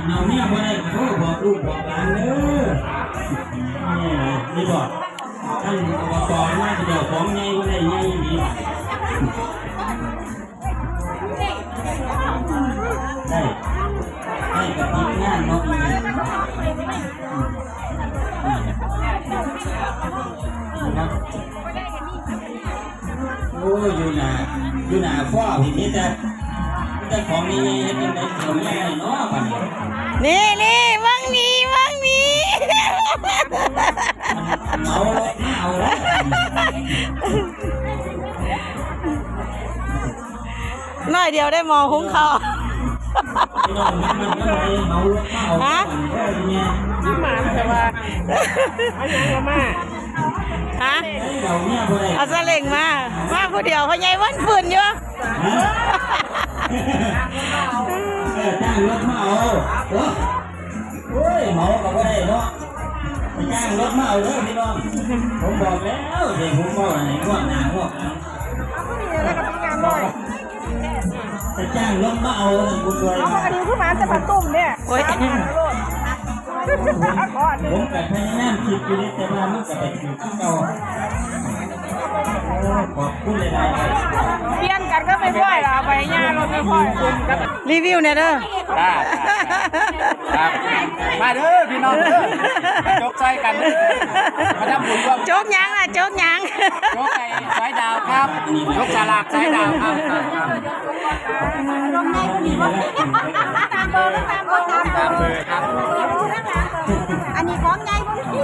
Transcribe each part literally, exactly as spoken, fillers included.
เอาเมียบ่ได้ก็โทรบอกลูกบอกหลานเด้อ นี่นะ นี่บอก ท่านอบตมาเจ้าของใหญ่บ่ได้ใหญ่ดี ได้ ได้กับทีมงานเนาะ โอ้ย อยู่หน้า อยู่หน้าฟ้อพี่ มีแต่ มีแต่ของใหญ่ๆ เฮ็ดจั่งใด๋สิเอาแม่เนาะบัดนี้ นี่ นี่ เบิ่งนี่ เบิ่งนี่ เหมารถมาเอาเด้อ น้อยเดียวได้หม้อหุงข้าว พี่น้อง มัน มัน มันเหมารถมาเอา ฮะ เด้อเนี่ย ที่หมานแต่ว่า เอาหยังละมา ฮะ เอาซาเล้งมา มาผู้เดียว พ่อใหญ่วันฟื้นอยู่ เออ จ้างรถมาเอา โอ้ โอ้ย เหมาก็บ่ได้เนาะ ไปจ้างรถมาเอาเด้อพี่น้อง ผมบอกแล้ว เดี๋ยวผมบอกอันไหนงวดหน้างวดหลัง ไปจ้างรถมาเอานะคุณด้วย เอาอันนี้คือหมาแต่ผัดต้มเนี่ย โอ้ย ผมกับพยายามคิดอยู่นี่ แต่ว่ามันก็ไปถึงที่เก่า โอ้ ขอบคุณหลายๆ เปลี่ยนกันก็ไม่พ่อยล่ะ เอาไปย่ารถไม่พ่อย รีวิวเนี่ยเด้อ จ้า ครับ มาเด้อพี่น้องเด้อ จกซอยกันเด้อ มาทำบุญร่วม จกหยังล่ะ จกหยัง จกไอ้สายดาวครับ จกสลากสายดาวครับ ครับ ครับ ตามเบอร์ ตามเบอร์ ตามเบอร์ ตามเบอร์ครับ อันนี้ของใหญ่บ่มี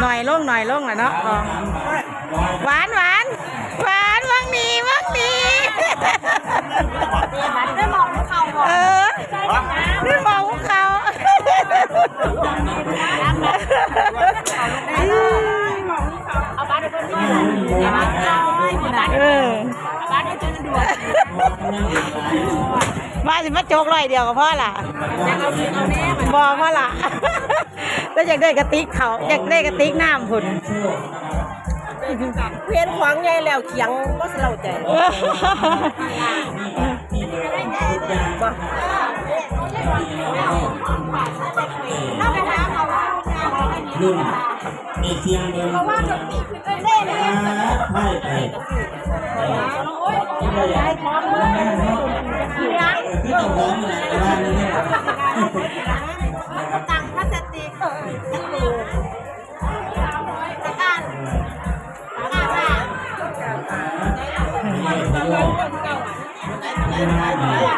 หน่อยลง หน่อยลงล่ะเนาะ หวาน หวาน หวาน หวังดี หวังดี ได้หม้อหุงข้าวบ่ เออ ได้หม้อหุงข้าว เอาบัตรให้เพิ่นก่อน เออ เอาบัตรให้เพิ่นด่วน ว่าสิมาจกร้อยเดียวก็พอล่ะ บ่พอล่ะ แต่อยากได้กระติกเขา อยากได้กระติกน้ำพุ้น เห็นของใหญ่แล้วเขียงบ่เศร้าใจ รุ่นในเสียงเดิม เพราะว่าดนตรีคือเต้นเลย ไปไป ตังพลาสติก ตะกร้า ตะกร้า นี่